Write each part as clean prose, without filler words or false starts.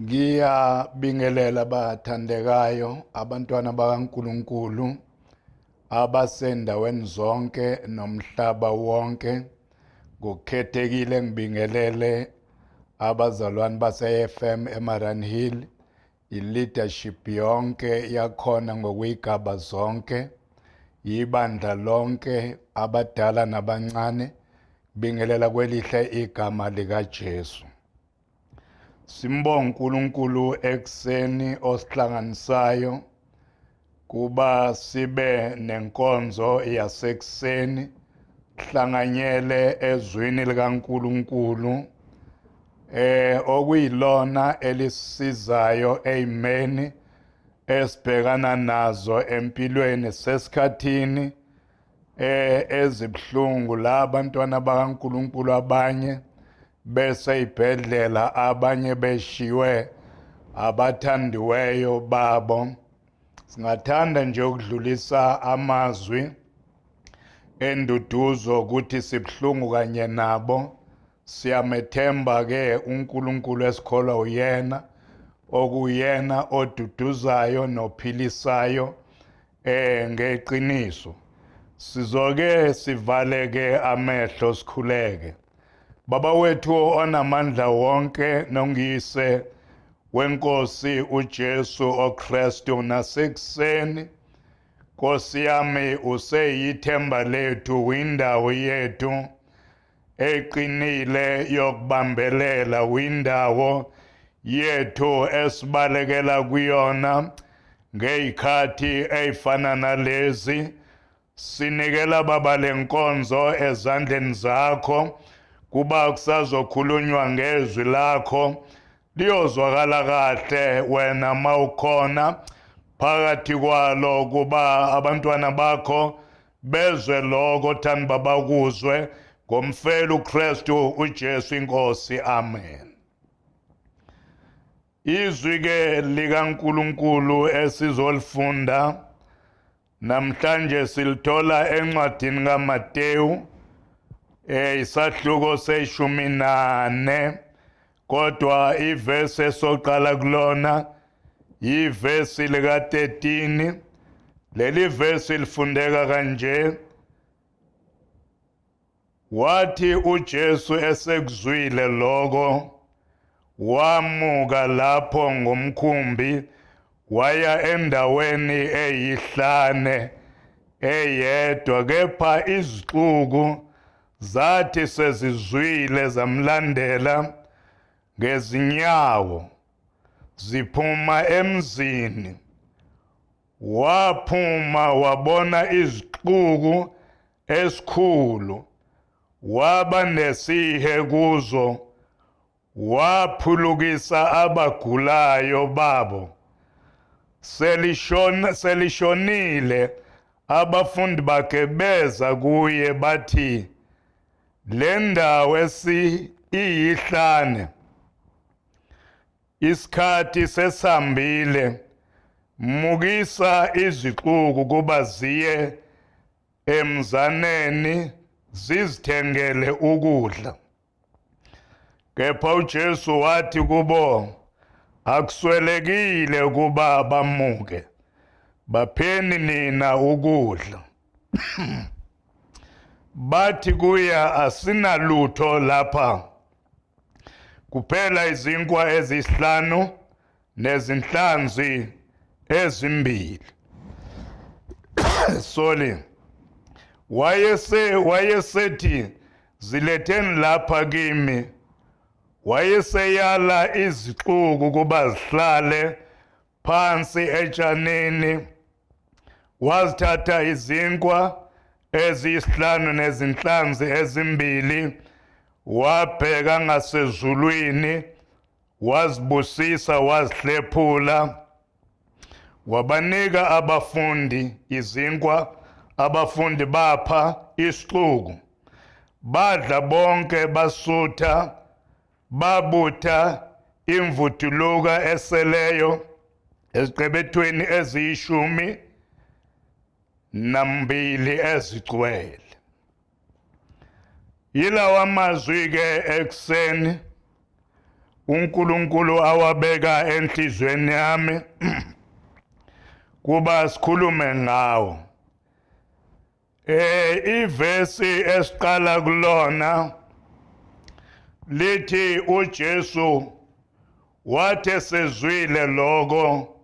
Ngiyabingelela bathandekayo abantwana bakaNkuluNkulu abasendaweni zonke nomhlaba wonke. Ngokukhethekile ngibingelele abazalwane base-FM eMaran Hill, i-leadership yonke yakhona ngokuyigaba zonke, ibandla lonke, abadala nabancane. Bingelela kwelihle igama likaJesu. Simbonga uNkulunkulu ekuseni osihlanganisayo kuba sibe nenkonzo yasekuseni hlanganyele ezwini likaNkulunkulu okuyilona elisizayo eyimeni esibhekana nazo empilweni sesikhathini ezibuhlungu la abantwana bakaNkulunkulu abanye bese ibhedlela abanye beshiwe abathandiweyo babo. Singathanda nje ukudlulisa amazwi enduduzo ukuthi sibuhlungu kanye nabo. Siyamethemba ke uNkulunkulu esikholwa uyena, okuyena oduduzayo nophilisayo ngeqiniso. Sizoke sivaleke amehlo sikhuleke. Baba wethu onamandla wonke nongiyise wenkosi uJesu oKristu, nasekuseni Nkosi yami useyithemba lethu, windawo yethu eqinile yokubambelela, windawo yethu esibalekela kuyona ngey'khathi ey'fana nalezi. Sinikela Baba lenkonzo ezandleni zakho, kuba kusazokhulunywa ngezwi lakho liyozwakala kahle wena mawukhona phakathi kwalo, kuba abantwana bakho bezwe lokho thani babakuzwe ngomfelo uKristu uJesu inkosi. Amen. Izwi ke likaNkulunkulu esizolifunda namhlanje silithola encwadini kaMateyu isahluko seshumi nane, kodwa ivesi esoqala kulona yivesi lika-13. Leli vesi lifundeka kanje: wathi uJesu esekuzwile lokho, wamuka lapho ngomkhumbi waya endaweni eyihlane eyedwa, kepha izixuku zathi sezizwile zamlandela ngezinyawo ziphuma emzini. Waphuma wabona izixuku esikhulu, waba nesihe kuzo, waphulukisa abagulayo babo. Selishonile abafundi bakhe beza kuye bathi, le ndawo iyihlane, isikhathi sesihambile, mukisa izixuku kuba ziye emzaneni zizithengele ukudla. Kepha uJesu wathi kubo, akuswelekile ukuba bamuke, bapheni nina ukudla. Bathi kuye, asinalutho lapha kuphela izinkwa ezisihlanu nezinhlanzi ezimbili. Sorry. Wayesethi, ziletheni lapha kimi. Wayeseyala izixuku kuba zihlale phansi etshanini. Wazithatha izinkwa eziyisihlanu nezinhlanzi ezimbili, wabheka ngasezulwini, wazibusisa, wazihlephula, wabanika abafundi izinkwa. Abafundi bapha isixuku, badla bonke basutha, babutha imvuthuluka eseleyo eziqebethweni eziyishumi. nambili ezigcwele. Yilawa mazwi ke ekuseni uNkulunkulu awabeka enhlizweni yami kuba sikhulume ngawo. Ivesi esiqala kulona lithi uJesu wathi esezwile lokho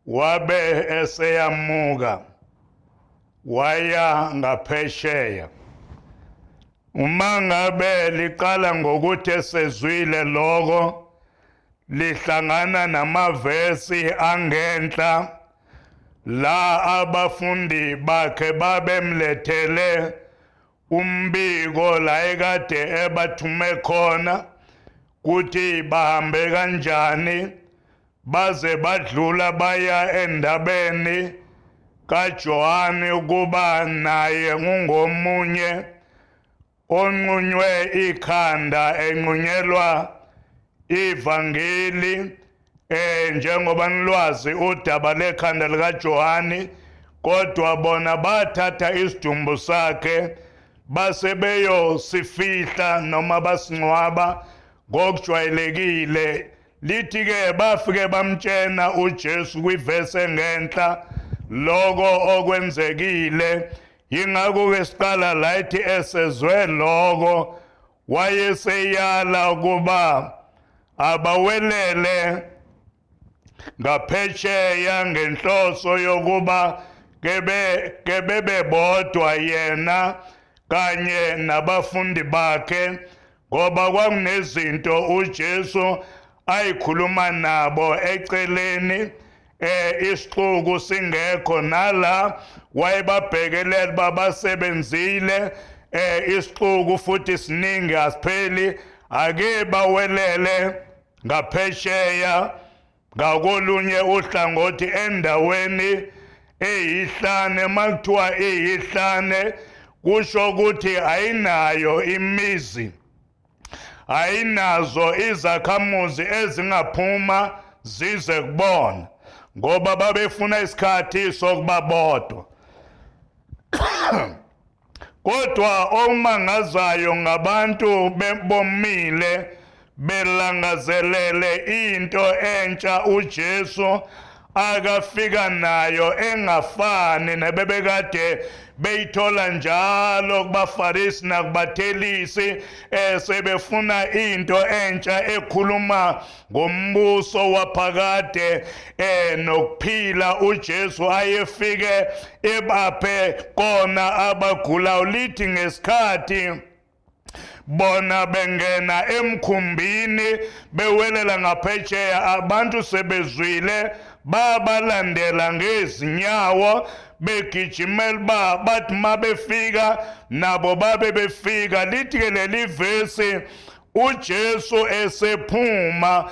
wabe eseyamuka waya ngaphesheya. Uma ngabe liqala ngokuthi esezwile lokho lihlangana namavesi angenhla la abafundi bakhe babemlethele umbiko la ekade ebathume khona kuthi bahambe kanjani baze badlula baya endabeni kaJohane ukuba naye ungomunye onqunywe ikhanda enqunyelwa ivangeli njengoba nilwazi udaba lekhanda likaJohane, kodwa bona bathatha isidumbu sakhe base beyosifihla noma basingcwaba ngokujwayelekile. Lithi ke bafike bamtshena uJesu kwivesi engenhla lokho okwenzekile. Yingakho ke siqala la ethi esezwe lokho wayeseyala ukuba abawelele ngaphesheya ngenhloso yokuba kebebebodwa yena kanye nabafundi bakhe, ngoba kwakunezinto uJesu ayikhuluma nabo eceleni isixuku singekho, nala wayebabhekelela babasebenzile isixuku futhi siningi asipheli, ake bawelele ngaphesheya ngakolunye uhlangothi endaweni eyihlane. Makuthiwa iyihlane kusho ukuthi ayinayo imizi, ayinazo izakhamuzi ezingaphuma zize kubona, ngoba babefuna isikhathi sokuba bodwa. Kodwa okumangazayo ngabantu bomile belangazelele into entsha uJesu akafika nayo engafani nebebekade beyithola njalo kubaFarisi nakubathelisi, sebefuna into entsha ekhuluma ngombuso waphakade nokuphila uJesu ayefike ebaphe kona abagulayo. Lithi ngesikhathi bona bengena emkhumbini bewelela ngaphesheya, abantu sebezwile babalandela ngezinyawo begijimela uba bathi mabefika nabo babe befika. Lithi ke leli vesi uJesu esephuma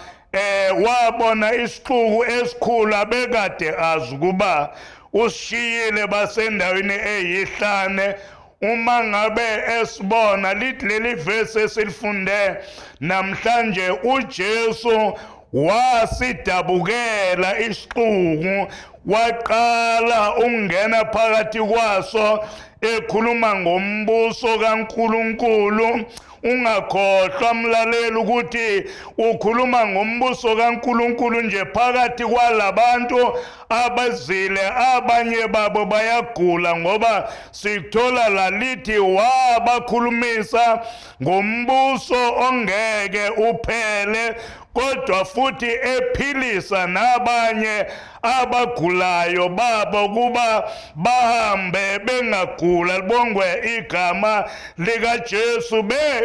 wabona isixuku esikhulu abekade azi ukuba usishiyile basendaweni eyihlane. Uma ngabe esibona, lithi leli vesi esilifunde namhlanje, uJesu wasidabukela isixuku waqala ukungena phakathi kwaso ekhuluma ngombuso kaNkuluNkulu. Ungakhohlwa mlaleli ukuthi ukhuluma ngombuso kaNkuluNkulu nje phakathi kwalabantu abazile, abanye babo bayagula, ngoba sithola lalithi wabakhulumisa ngombuso ongeke uphele, kodwa futhi ephilisa nabanye abagulayo babo kuba bahambe bengagula. Libongwe igama likaJesu.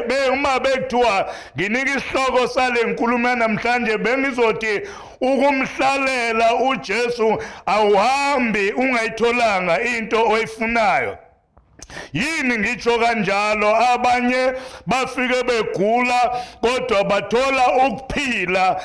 Be uma bekuthiwa nginika isihloko sale nkulumo namhlanje, bengizothi ukumhlalela uJesu awuhambi ungayitholanga into oyifunayo. Yini ngitsho kanjalo? Abanye bafike begula kodwa bathola ukuphila.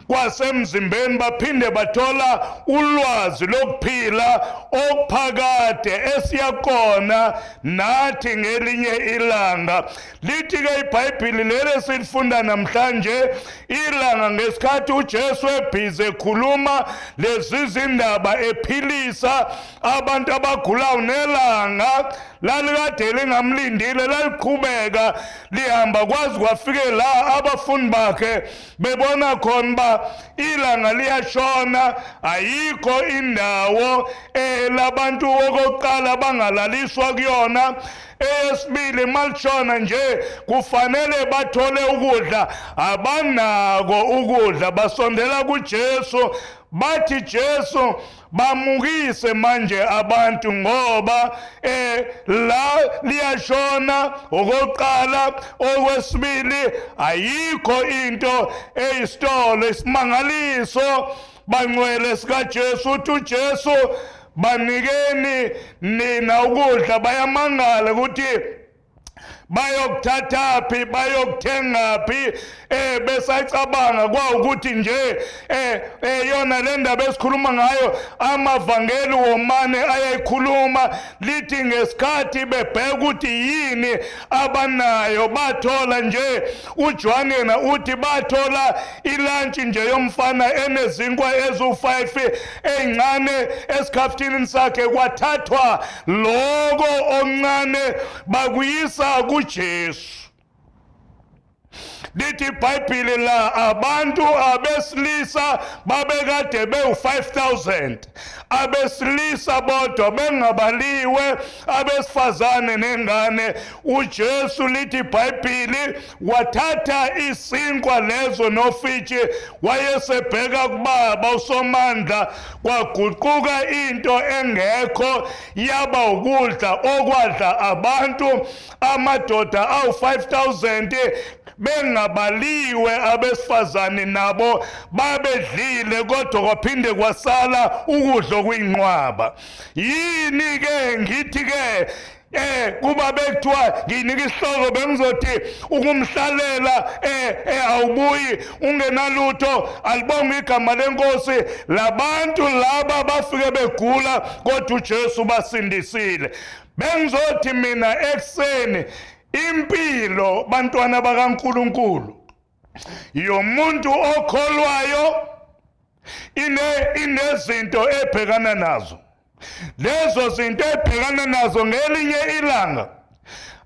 Kwasemzimbeni baphinde bathola ulwazi lokuphila okuphakade esiyakona nathi ngelinye ilanga. Lithi-ke iBhayibhili leli esilifunda namhlanje, ilanga ngesikhathi uJesu ebhizi ekhuluma lezi zindaba ephilisa abantu abagulayo, nelanga lalikade lingamlindile, laliqhubeka lihamba kwazi kwafike la abafundi bakhe bebona khona uba ilanga liyashona, ayikho indawo labantu okokuqala bangalaliswa kuyona. Eyesibili, malishona nje kufanele bathole ukudla, abanako ukudla. Basondela kuJesu bathi, Jesu, bamukise manje abantu ngoba la liyashona okokuqala, okwesibili ayikho into eyisitolo. Isimangaliso bangcwele sikaJesu, uthi uJesu banikeni nina ukudla. Bayamangala ukuthi bayokuthathaphi, bayokuthengaphi. Besacabanga kwawukuthi nje yona le ndaba esikhuluma ngayo amavangeli womane ayayikhuluma. Lithi ngesikhathi bebheka ukuthi yini abanayo, bathola nje, uJohn yena uthi bathola ilantshi nje yomfana enezinkwa eziwu-5 ey'ncane esikhafutini sakhe, kwathathwa loko okuncane bakuyisa kuJesu. Lithi iBhayibheli la abantu abesilisa babekade bewu-5000 abesilisa bodwa, bengabaliwe abesifazane nengane. UJesu, lithi iBhayibheli, wathatha isinkwa lezo nofitshi, wayesebheka kubaba uSomandla, kwaguquka into engekho yaba ukudla okwadla abantu, amadoda awu-5000 bengabaliwe abesifazane nabo babedlile, kodwa kwaphinde kwasala ukudla okuyinqwaba. Yini ke ngithi ke kuba bekuthiwa nginika isihloko, bengizothi ukumhlalela awubuyi ungenalutho. Alibonge igama lenkosi. Labantu laba bafike begula, kodwa uJesu basindisile. Bengizothi mina ekuseni, impilo, bantwana bakaNkuluNkulu, yomuntu okholwayo inezinto ebhekana nazo. Lezo zinto ebhekana nazo, ngelinye ilanga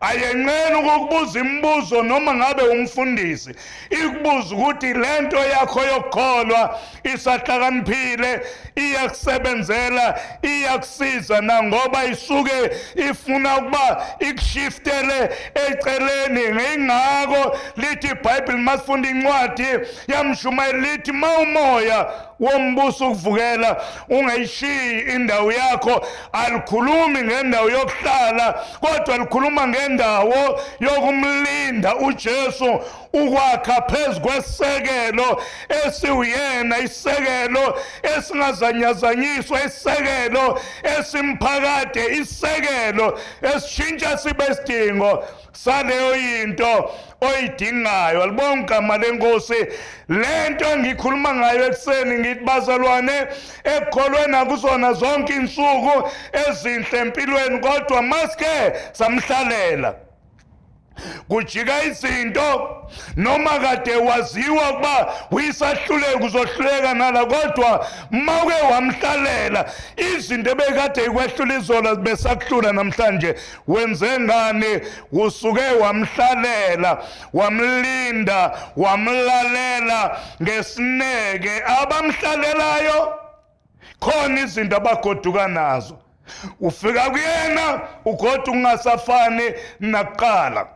ayenqena ukukubuza imibuzo, noma ngabe umfundisi ikubuza ukuthi lento yakho yokukholwa isahlakaniphile, iyakusebenzela, iyakusiza na, ngoba isuke ifuna ukuba ikushiftele eceleni. Ngingako lithi iBhayibheli, masifunda incwadi yamshumayeli, lithi ma umoya wombuso ukuvukela, ungayishiyi indawo yakho. Alikhulumi ngendawo yokuhlala, kodwa likhuluma ngendawo yokumlinda uJesu, ukwakha phezu kwesisekelo esiwuyena, isisekelo esingazanyazanyiswa, isisekelo esimphakade, isisekelo esishintsha sibe isidingo saleyo yinto oyidingayo. Alibonga igama lenkosi. Lento engikhuluma ngayo ekuseni, ngithi bazalwane, ekukholweni akuzona zonke insuku ezinhle empilweni, kodwa maske samhlalela kujika izinto. Noma kade waziwa ukuba uyisahluleka, uzohluleka nala, kodwa mawuke wamhlalela, izinto ebekade ikwehlula izolo besakuhlula namhlanje. Wenze ngani? Usuke wamhlalela, wamlinda, wamlalela ngesineke. Abamhlalelayo khona izinto abagoduka nazo. Ufika kuyena ugoda ungasafani nakuqala.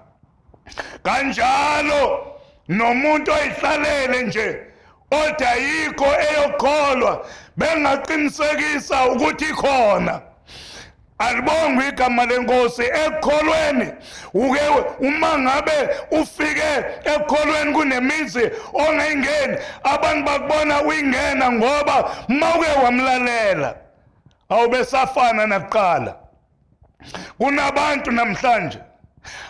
Kanjalo nomuntu oyihlalele nje othi ayikho eyokholwa, bengaqinisekisa ukuthi ikhona. Alibongwe igama lenkosi. Ekukholweni uke uma ngabe ufike ekukholweni, kunemizi ongayingeni, abantu bakubona uyingena, ngoba mawuke wamlalela awubesafana nakuqala. Kunabantu namhlanje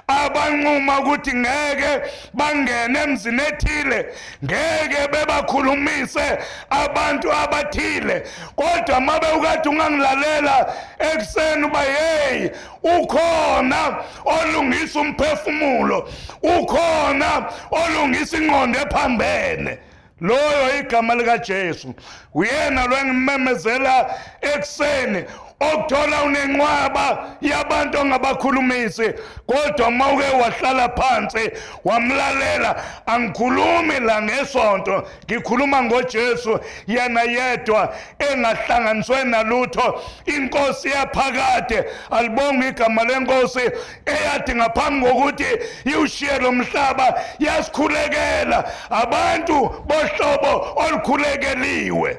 Abanquma ukuthi ngeke bangene emzini ethile, ngeke bebakhulumise abantu abathile, kodwa mabe ukade ungangilalela ekuseni uba hey, ukhona olungisa umphefumulo, ukhona olungisa ingqondo ephambene. Loyo igama likaJesu, uyena lo engimemezela ekuseni, okuthola unenqwaba yabantu ongabakhulumisi, kodwa uma uke wahlala phansi wamlalela. Angikhulumi la ngesonto, ngikhuluma ngoJesu yena yedwa engahlanganiswe nalutho, inkosi yaphakade. Alibonge igama lenkosi eyathi ngaphambi kokuthi iwushiye lo mhlaba yasikhulekela abantu bohlobo olukhulekeliwe,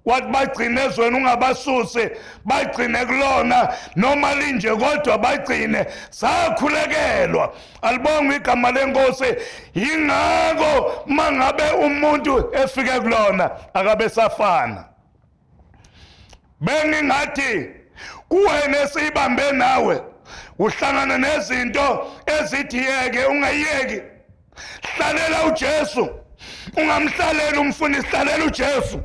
wathi bagcine ezweni ungabasusi, bagcine kulona noma linje, kodwa bagcine. Sakhulekelwa, alibonge igama lenkosi. Yingakho mangabe umuntu efike kulona akabe safana. Bengingathi kuwena esiyibambe nawe uhlangana nezinto ezithi yeke, ungayeki, hlalela uJesu. Ungamhlalela umfundisi, hlalela uJesu,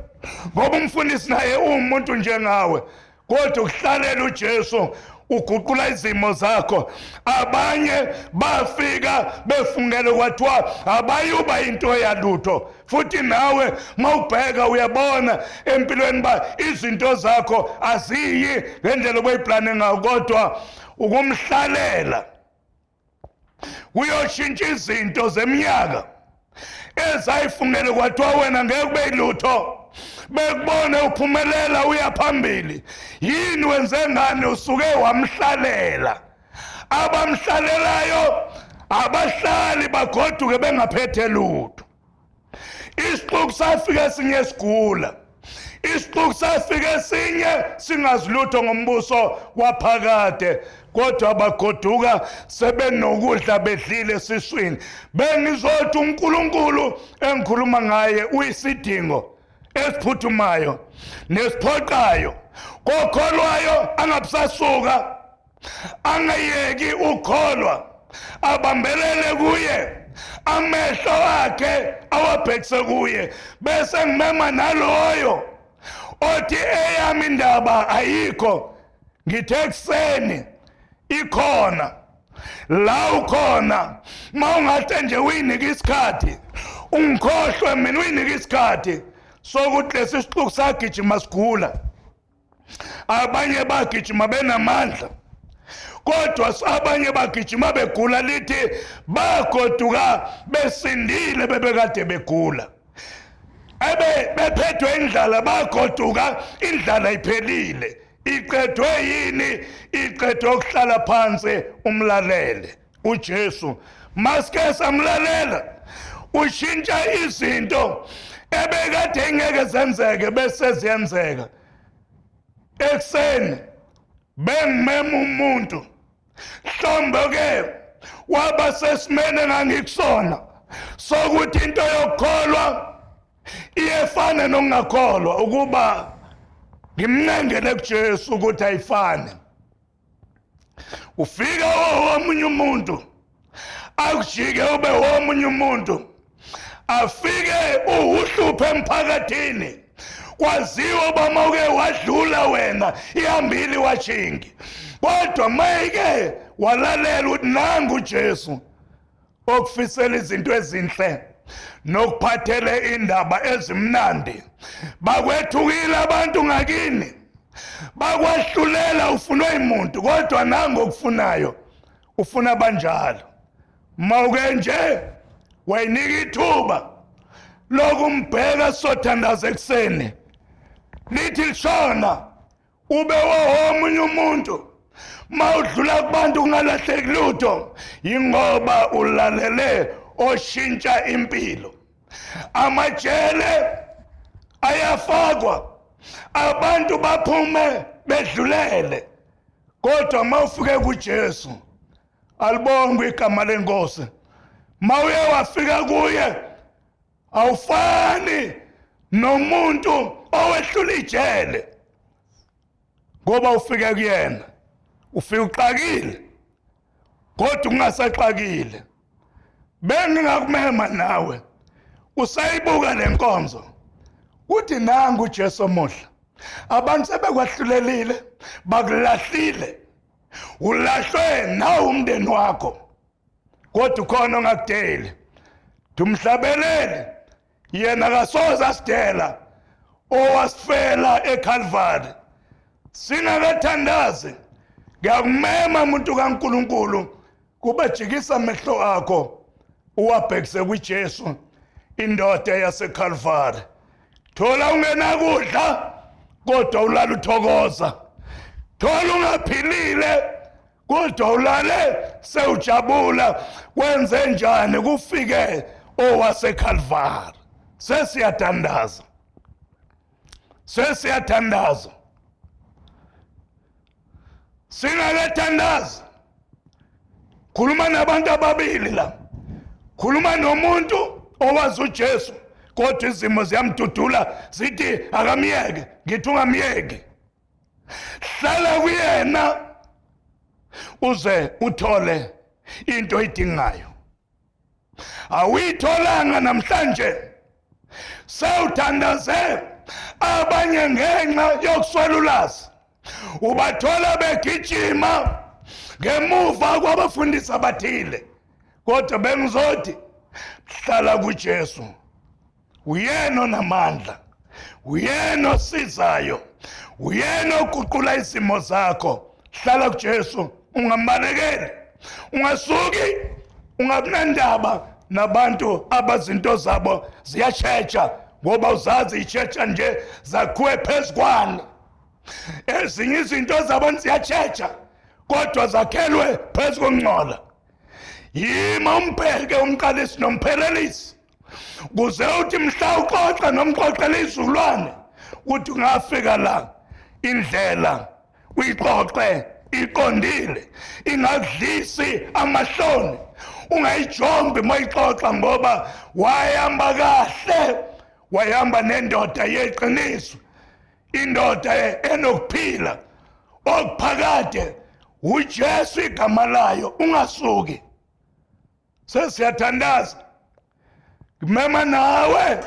ngoba umfundisi naye uwumuntu njengawe, kodwa ukuhlalela uJesu uguqula izimo zakho. Abanye bafika befungele kwathiwa abayuba into yalutho, futhi nawe mawubheka uyabona empilweni ba izinto zakho aziyi ngendlela obuyiplane ngayo, kodwa ukumhlalela kuyoshintsha izinto zeminyaka ezayifungele kwathiwa wena ngeke kube yilutho. Bekubone uphumelela uya phambili, yini wenze ngani? Usuke wamhlalela. Abamhlalelayo abahlali bagoduke bengaphethe lutho. Isixuku safika esinye sigula, isixuku safika esinye singazi lutho ngombuso waphakade, kodwa bagoduka sebenokudla, bedlile esiswini. Bengizothi uNkulunkulu engikhuluma ngaye uyisidingo esiphuthumayo nesiphoqayo kokholwayo, angabusasuka, angayeki ukholwa, abambelele kuye, amehlo akhe awabhekise kuye. Bese ngimema naloyo othi eyami indaba ayikho, ngithe ekuseni ikhona la ukhona. Mawungahle nje uyinike isikhathi, ungikhohlwe mina, uyinike isikhathi sokuthi lesi sixuku sagijima sigula, abanye bagijima benamandla, kodwa abanye bagijima begula, lithi bagoduka besindile bebekade begula, ebe bephethwe indlala, bagoduka indlala iphelile. Iqedwe yini? Iqedwe ukuhlala phansi umlalele uJesu. Maske samlalela, ushintsha izinto ebekade ingeke zenzeke bese ziyenzeka. Ekuseni bengimema umuntu, mhlawumbe ke waba sesimene engangikusona sokuthi into yokukholwa iyefana nokungakholwa, ukuba ngimncengele kuJesu ukuthi ayifane. Ufika omunye umuntu akujike ube womunye umuntu, afike uwuhluphe emphakathini, kwaziwa uba mawuke wadlula wena ihambile iwashingi, kodwa mayike walalela ukuthi nangu uJesu okufisela izinto ezinhle nokuphathele indaba ezimnandi. Bakwethukile abantu ngakini, bakwahlulela, ufunwe imuntu, kodwa nangu okufunayo, ufuna banjalo. Mawuke nje wayinika ithuba lokumbheka, sothandaza ekuseni, lithi lishona ube womunye umuntu. Mawudlula kubantu kungalahleki lutho, yingoba ulalele oshintsha impilo. Amajele ayafakwa, abantu baphume bedlulele, kodwa mawufike kuJesu, alibongwe igama lenkosi, mawuye wafika kuye awufani nomuntu owehlula ijele, ngoba ufike kuyena ufike uxakile. Kodwa ungasaxakile, bengingakumema nawe usayibuka lenkonzo, uthi nangu uJesu omuhle. Abantu sebekwahlulelile, bakulahlile, ulahlwe nawe umndeni wakho, kodwa ukhona ongakudeli. Dumhlabeleli yena akasoze asidela, owasifela eCalvary. Singakathandazi, ngiyakumema umuntu kaNkuluNkulu kuba jikisa amehlo akho uwabhekise kuJesu, indoda yaseCalvary. Thola ungenakudla kodwa ulala uthokoza, thola ungaphilile kodwa ulale sewujabula. Kwenze njani kufike owaseCalvary? Sesiyathandaza, sesiyathandaza. Singakathandazi, khuluma nabantu ababili la. Khuluma nomuntu owazi uJesu kodwa izimo ziyamdudula, zithi akamyeke. Ngithi ungamyeki, hlala kuyena uze uthole into oyidingayo. Awuyitholanga namhlanje, sewuthandaze abanye ngenxa yokuswela ulwazi, ubathola begijima ngemuva kwabafundisi abathile, kodwa bengizothi hlala kuJesu. Uyena onamandla, uyena osizayo, uyena oguqula izimo zakho. Hlala kuJesu, ungambalekeli, ungasuki, ungabunandaba nabantu abazinto zabo ziyashesha, ngoba uzazi ishesha nje zakhiwe phezu kwani. Ezinye izinto zabantu ziyashesha kodwa zakhelwe phezu kokungcola. Yima umbheke umqalisi nomphelelisi, kuze uthi mhla uxoxa nomxoxela izizukulwane uthi ungafika la indlela uyixoxe iqondile, ingakudlisi amahloni, ungayijombi mayixoxa, ngoba wayehamba kahle, wayehamba nendoda yeqiniso, indoda enokuphila okuphakade, uJesu igama layo. Ungasuki. Sesiyathandaza, ngimema nawe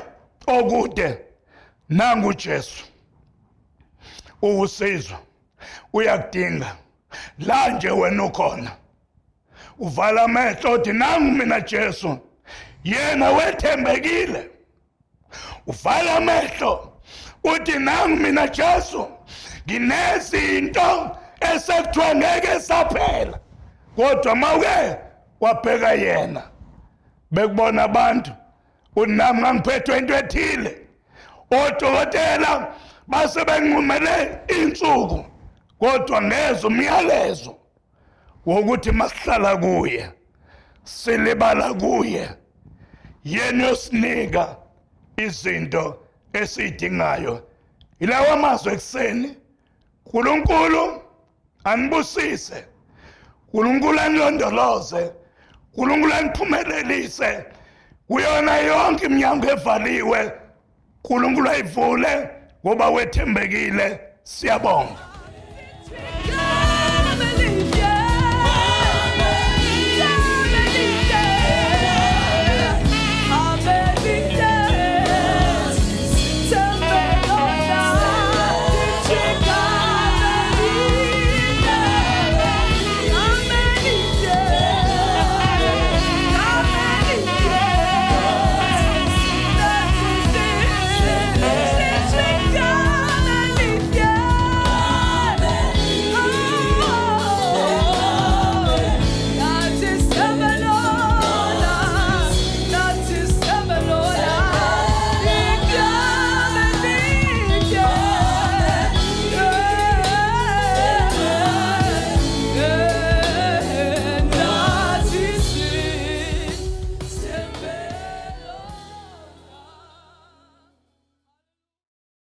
okude. Nangu uJesu uwusizo, uyakudinga la nje wena ukhona. Uvala amehlo uthi nangu mina Jesu, yena wethembekile. Uvala amehlo uthi nangu mina Jesu, nginezinto esekuthiwa ngeke saphela, kodwa mawuke wabheka yena bekubona abantu uthi nami ngangiphethwe into ethile, odokotela base benqumele insuku, kodwa ngezwe umyalezo wokuthi masihlala kuye, silibala kuye, yena uyosinika izinto esiyidingayo. Ilawa amazwi ekuseni. uNkulunkulu anibusise, uNkulunkulu anilondoloze, uNkulunkulu aniphumelelise kuyona yonke iminyango evaliwe. uNkulunkulu ayivule ngoba wethembekile. Siyabonga.